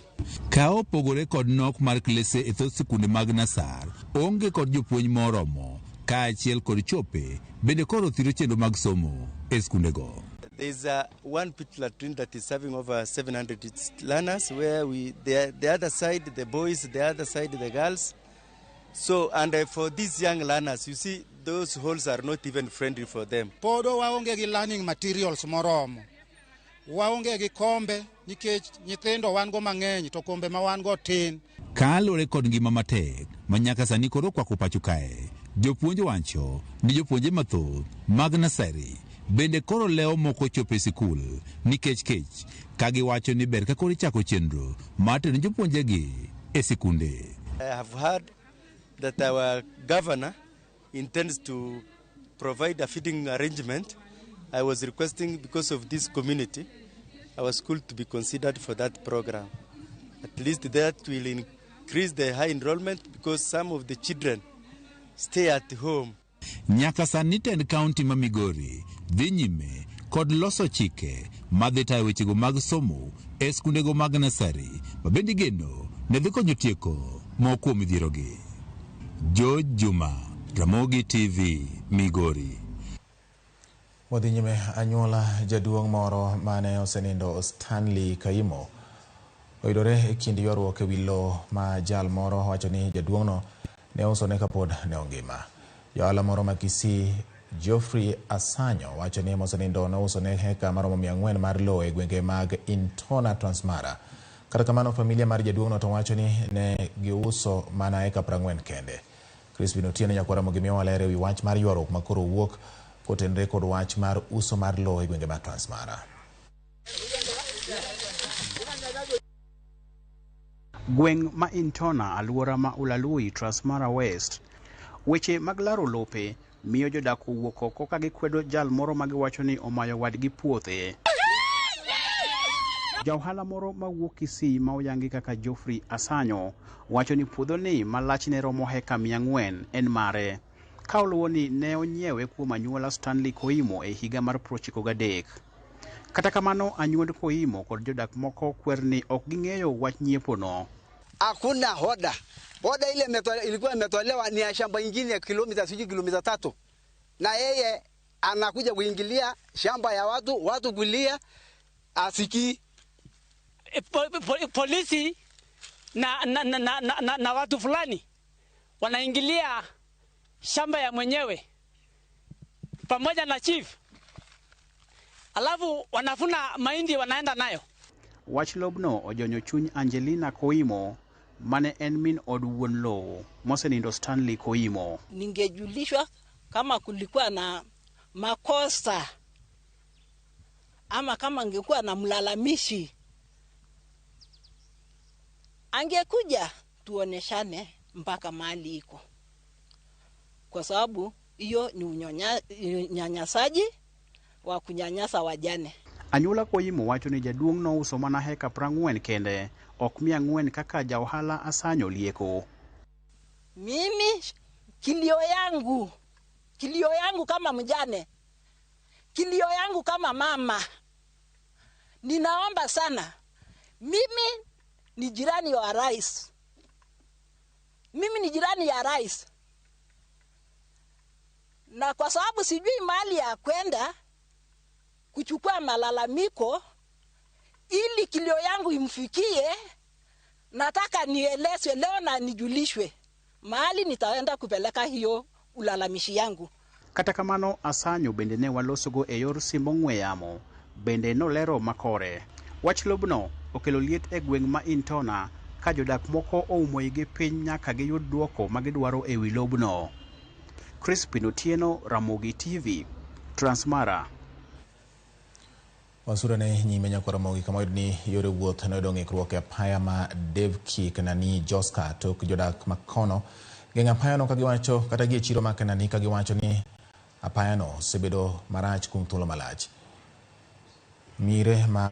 Speaker 9: Ka opogore kod nok mar klese e thoth sikunde mag Nasar, onge kod jopuonj moromo kaachiel kod chope bende koro thiro chenro mag somo e skundego.
Speaker 16: There is one pit latrine that is serving over 700 learners, where we the other side the boys, the other side the girls. So, and for these young learners, you see, those halls are not even friendly for them.
Speaker 11: Podo waonge gi learning materials moromo. Waonge gi kombe nikech nyithindo wan go mang'eny to kombe ma wan go tin.
Speaker 9: Kaluwore kod ngima matek ma nyaka sani koro okwako pacho kae, jopuonj wacho ni jopuonje mathoth mag nasari bende koro lewo moko chopo e sikul nikech kech, ka giwacho ni ber ka koro ichako chenro mar tero jopuonjegi e sikunde.
Speaker 16: I have heard that our governor intends to provide a feeding arrangement. I was requesting, because of this community, our school to be considered for that program. At least that will increase the high enrollment, because some of the children stay at home.
Speaker 9: Nyaka sani tend kaunti ma Migori dhi nyime kod loso chike madhi tayo wechego mag somo e skundego mag nasari ma bende igeno ne dhi konyo tieko moko kuom midhierogi. George Juma, Ramogi TV, Migori.
Speaker 1: Wadhi nyime, anyuola jaduong' moro mane osenindo Stanley Kaimo oyudore e kind ywaruok ewi lowo ma jal moro wacho ni jaduong'no ne ousone kapod ne ongima. Jaohala moro ma Kisii Geoffrey Asanyo wacho ni mosenindo nousone heka maromo 400 mar lowo e gwenge mag Intona Transmara. Kata kamano, familia mar jaduong'no to wacho ni ne giuso mana eka 40 kende. Crispin Otieno nyakwara Ramogi miyowa ler ewi wach mar ywaruok ma koro wuok kotenore kod wach mar uso mar lowo e gwenge mag Transmara.
Speaker 13: Gweng' ma Intona, aluora ma Ulalui, Transmara West. Weche mag laro lope miyo jodak owuok oko ka gikwedo jal moro ma giwacho ni omayo wadgi puothe. Ja ohala moro mawuok Kisii ma oyangi kaka Geoffrey Asanyo wacho ni puodhoni ma lachne romo heka 400 en mare, ka oluwo ni ne onyiewe kuom anyuola Stanley Koimo e higa mar 93. Kata kamano, anyuond Koimo kod jodak moko kwer ni ok ging'eyo wach nyiepono.
Speaker 2: Hakuna hoda. Hoda ile ilikuwa imetolewa ni ya shamba ingine ya kilomita sijui kilomita 3. Na yeye anakuja kuingilia shamba ya watu, watu kulia asiki.
Speaker 14: Polisi na watu fulani wanaingilia shamba ya mwenyewe pamoja na chief. Alafu wanafuna mahindi wanaenda nayo.
Speaker 13: Wach lobno ojonyo chuny Angelina Koimo mane en min od wuon lowo mosenindo Stanley Koimo.
Speaker 15: Ningejulishwa kama kulikuwa na makosa ama kama angekuwa na mlalamishi, angekuja tuoneshane mpaka mahali iko, kwa sababu hiyo ni unyanyasaji wa kunyanyasa wajane.
Speaker 13: Anyuola Koimo wacho ni jaduong' nouso mana heka 40 kende, ok 400 kaka ja ohala Asanyo lieko.
Speaker 15: Mimi kilio yangu kama mjane, kilio yangu kama mama, ninaomba sana. Mimi ni jirani wa rais. Mimi ni jirani ya rais. Na kwa sababu sijui mahali ya kwenda kuchukua malalamiko ili kilio yangu imfikie, nataka nielezwe leo na nijulishwe mahali nitaenda kupeleka hiyo ulalamishi yangu.
Speaker 13: Kata kamano, Asanyo bende ne walosogo e yor simbo ng'we yamo, bende nolero makore. Wach lobno okelo liet e gweng' ma Intona ka jodak moko oumo igi piny nyaka giyud duoko magidwaro e wi lobno. Crispin Otieno, Ramogi TV, Transmara.
Speaker 1: Wasura ne nyime nyakwa Ramogi kama oyud ni yore wuoth noyudo ng'ikruok e apaya ma Devki Kenani Joska tok jodak makono geng'o apayano kagiwacho kata gi e chiro ma Kenani kagiwacho ni apayano osebedo marach kuom thuolo malach. Mire ma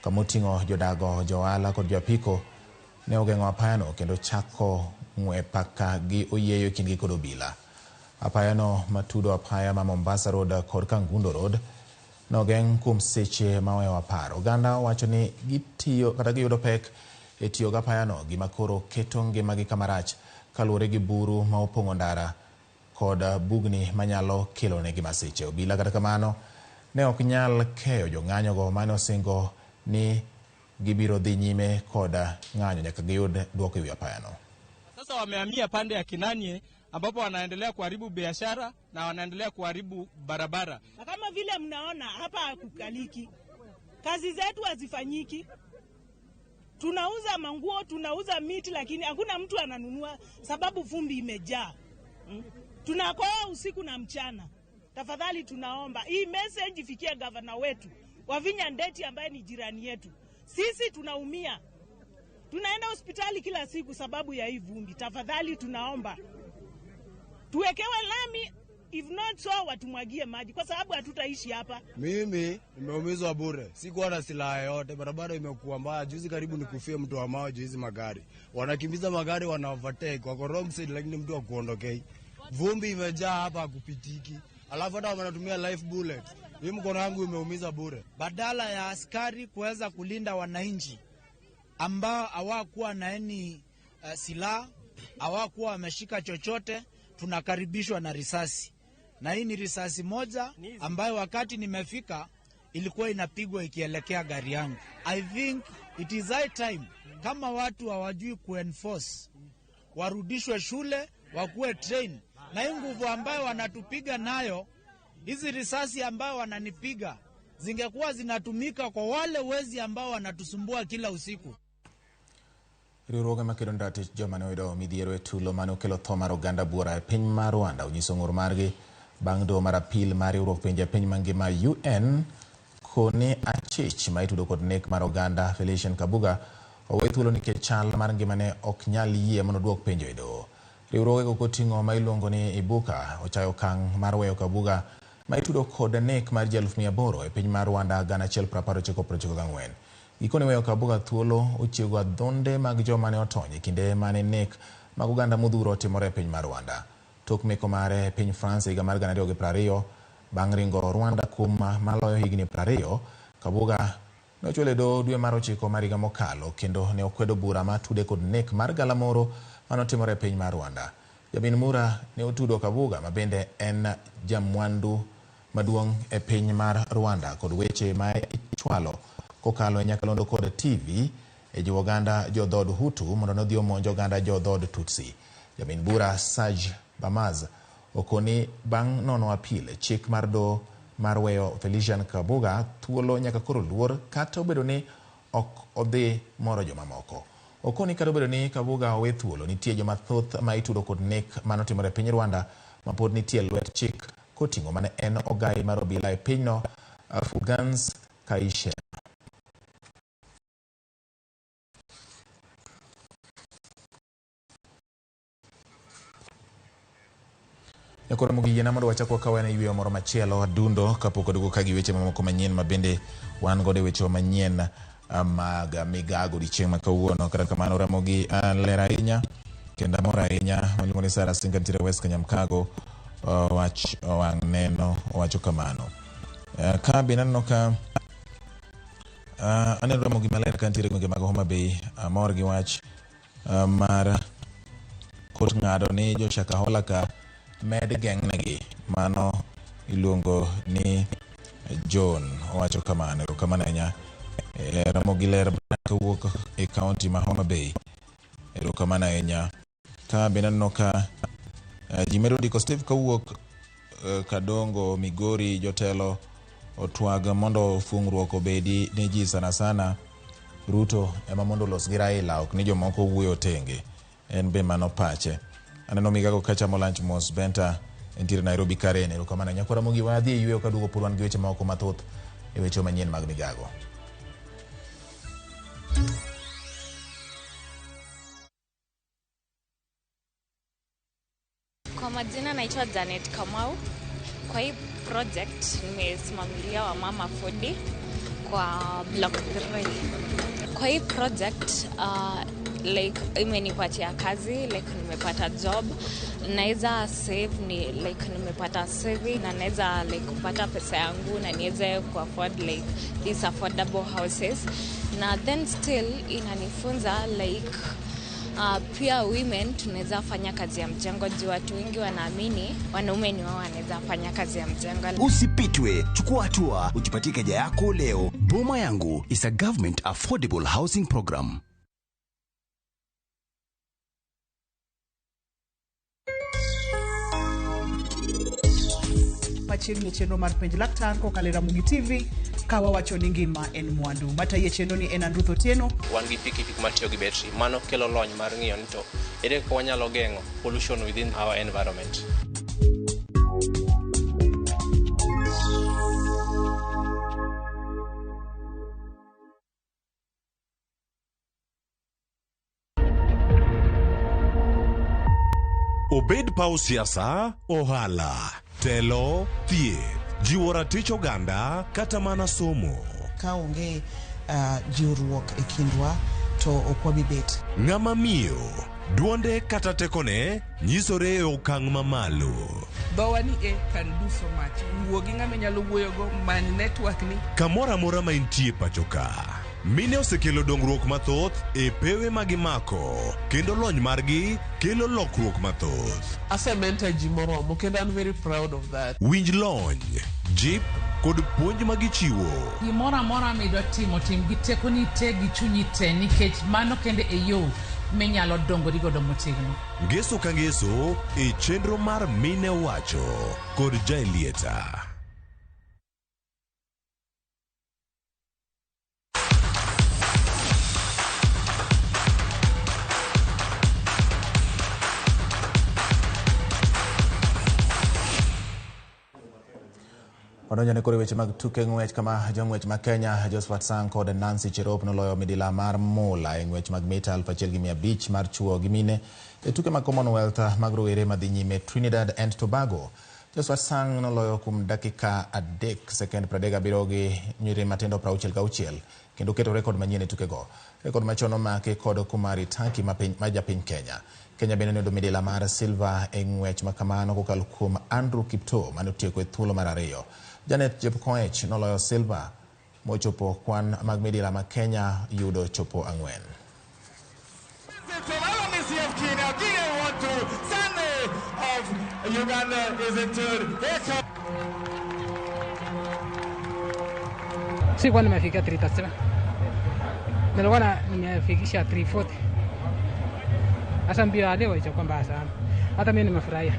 Speaker 1: kamoting'o jodago, johala kod joapiko ne ogeng'o apayano kendo chako ng'we paka gi oyieyo e kindgi kod obila. Apayano matudo apaya ma Mombasa Road kod Kangundo Road nogeng' kuom seche maohewo 10. Oganda wacho ni gitiyo kata giyudo pek e tiyo gi apayano, gima koro keto ngimagi kamarach kaluwore gi buru ma opong'o ndara kod bugni manyalo kelonegi masiche. Obila kata kamano ne ok nyal keyo jong'anyogo mane osingo ni gibiro dhi nyime kod ng'anyo nyaka giyud duoko e wi apayano.
Speaker 17: Sasa wamehamia pande ya Kinanie ambapo wanaendelea kuharibu biashara na wanaendelea kuharibu barabara.
Speaker 18: Na kama vile mnaona hapa hakukaliki, kazi zetu hazifanyiki. Tunauza manguo, tunauza miti, lakini hakuna mtu ananunua sababu vumbi imejaa. Tunakoa usiku na mchana. Tafadhali tunaomba hii message ifikie gavana wetu Wavinya Ndeti ambaye ni jirani yetu. Sisi tunaumia. Tunaenda hospitali kila siku sababu ya hii vumbi. Tafadhali tunaomba tuwekewe lami, if not so watumwagie maji kwa sababu hatutaishi hapa.
Speaker 19: Mimi nimeumizwa bure, sikuwa na silaha yoyote, barabara imekuwa mbaya. Juzi karibu nikufie mtu wa mawe juu hizi magari. Wanakimbiza magari, wana overtake, wako wrong side, lakini mtu hakuondokei. Vumbi imejaa hapa hakupitiki. Alafu hata wanatumia life bullet. Hii mkono wangu imeumiza bure.
Speaker 21: Badala ya askari kuweza kulinda wananchi ambao hawakuwa na any silaha, hawakuwa wameshika chochote, tunakaribishwa na risasi. Na hii ni risasi moja ambayo wakati nimefika ilikuwa inapigwa ikielekea gari yangu. I think it is high time kama watu hawajui kuenforce warudishwe shule, wakuwe train. Na hii nguvu ambayo wanatupiga nayo, hizi risasi ambayo wananipiga zingekuwa zinatumika kwa wale wezi ambao wanatusumbua kila usiku.
Speaker 1: Riwruoge makedo ne ratich joma ne oyudo midhiero e tulo mane okelo tho mar oganda buora e piny mar Rwanda onyiso ng'ur margi bang' doho mar apil mar riwruok pinje piny mangima UN koni achich ma itudo kod nek mar oganda Felician Kabuga owe thuolo nikech chal mar ngimane ok nyal yie mondo oduok penjo e doho. Riwruogego koting'o ma iluongo ni Ibuka ochayo okang' mar weyo Kabuga ma itudo kod nek mar ji 800,000 e piny mar Rwanda 1994. Gikone weyo Kabuga thuolo ochiego adhonde mag joma ne otony e kinde mane nek mag oganda modhuro otimore e piny mar Rwanda. Tok meko mare e piny France higa mar 2020 bang' ringo Rwanda kuom maloyo higni 20, Kabuga nochwalo e doho dwe mar 9 mar higa mokalo kendo ne okwedo bura matude kod nek mar galamoro manotimore e piny mar Rwanda. Jabin Mura ne otudo Kabuga ma bende en jamwandu maduong' e piny mar Rwanda kod weche ma ichwalo kokalo e nyakalondo kod TV e jiwo oganda jo dhood Hutu mondo nodhi omonj oganda jo dhood Tutsi. Jamin bura Serge Bamaz okoni bang' nono apil chik mar doho mar weyo Felician Kabuga thuolo nyaka koro luor kata obedo ni ok odhi moro jomamoko. Okoni kata obedo ni Kabuga owe thuolo, nitie joma thoth ma itudo kod nek manotimore e piny Rwanda ma pod nitie lwet chik koting'o mane en ogai mar obila e pinyno Fulgence Kayishema. Nyakoro mogiyiena mondo wachak wakaw ane yweyo moro machielo adundo kapok waduogo ka gi weche mamoko manyien ma bende wan godo e weche manyien mag migago odiochieng' ma kawuono. Kata kamano Ramogi ler ahinya kendo amor ahinya miluongo ni Sarah Singa nitiere West Kanyamkago wach wang' neno owacho kamano. Ka bende aneno ka aneno Ramogi maler ka nitiere gwenge mag Homa Bay, amor gi wach mar kot ng'ado ni jo Shakahola ka med geng'negi. Mano iluongo ni John owacho kamano. Erokamano ahinya. Ramogi ler kawuok e kaunti ma Homa Bay. Erokamano ahinya. Ka bende aneno ka ji medo ndiko Steve kawuok Kadongo Migori jotelo otwag mondo fungruok obedi ne ji sana sana Ruto ema mondo olos gi Raila ok ni jomoko wuoyo tenge. En be mano pache. Aneno migago kachamo lunch mos Benta entiere Nairobi Karen. Erokamano ahinya. Koro Ramogi wadhi e yweyo kaduogo pod wan gi weche moko mathoth e weche manyien mag migago.
Speaker 3: Kwa majina naitwa Janet Kamau. Kwa hii project nimesimamilia wamama 40 kwa block 3. Kwa hii project like imenipatia kazi, like nimepata job, naweza save ni like nimepata saving na naweza like kupata pesa yangu na niweze ku afford like these affordable houses, na then still inanifunza like pia women tunaweza fanya kazi ya mjengo juu watu wengi wanaamini wanaume ni wao wanaweza fanya kazi ya mjengo.
Speaker 20: Usipitwe, chukua hatua, ujipatie keja yako leo. Boma Yangu is a government affordable housing program.
Speaker 22: Machiegni chenro mar penj laktar kokalo e Ramogi TV ka wawacho ni ngima en mwandu. Matayi e chenro ni en Andruth Otieno.
Speaker 23: Wan gi pikipiki matiyo gi betri, mano kelo lony mar ng'iyo ni to ere kaka wanyalo geng'o pollution within our environment.
Speaker 24: Obed paw siasa, ohala, telo, thieth, jiwo ratich oganda kata mana somo.
Speaker 25: Ka onge jiwruok e kindwa to ok wabi bet.
Speaker 24: Ng'ama miyo, duonde kata tekone nyisore e okang' mamalo.
Speaker 26: Dhowa ni e can do so much. Wuo gi ng'ama inyalo wuoyogo, many network ni.
Speaker 24: Kamoro amora ma intie pacho ka. Mine osekelo dongruok mathoth e pewe ma gimako kendo lony margi kelo lokruok mathoth.
Speaker 26: Asementa ji moromo kendo I'm very proud of that.
Speaker 24: Winj lony, jip kod puonj ma gichiwo.
Speaker 27: Gimoro amora midwa timo, tim gi tekoni te gi chunyi te nikech mano kende e yo minyalo dongori godo motegno.
Speaker 24: Ngeso ka ngeso e chenro mar Mine Wacho kod Jaelieta.
Speaker 1: Wadonjo ne koro weche mag tuke ng'wech kama jong'wech ma Kenya Josephat Sang kod Nancy Cherop noloyo midila mar mula e ng'wech mag mita 1500 mar chuo gi mine e tuke mag Commonwealth mag rowere madhi nyime Trinidad and Tobago. Joshua Sang noloyo kuom dakika 3 sekend 37 gi nyiri matindo 66 kendo keto rekod manyien e tukego. Rekod machon omaki kod Kumari Taki ma japiny Kenya. Kenya bende noyudo midila mar silva e ng'wech makamano kokalo kuom Andrew Kiptoo mane otieko e thuolo mar 2. Janet Jepkoech noloyo silva mochopo kwan mag midila ma Kenya yudo chopo 4.
Speaker 4: Sikuwa nimefikia 337. Nilikuwa nimefikisha 340. Hasa mbio ya leo itakuwa mbaya sana. Hata mimi nimefurahia.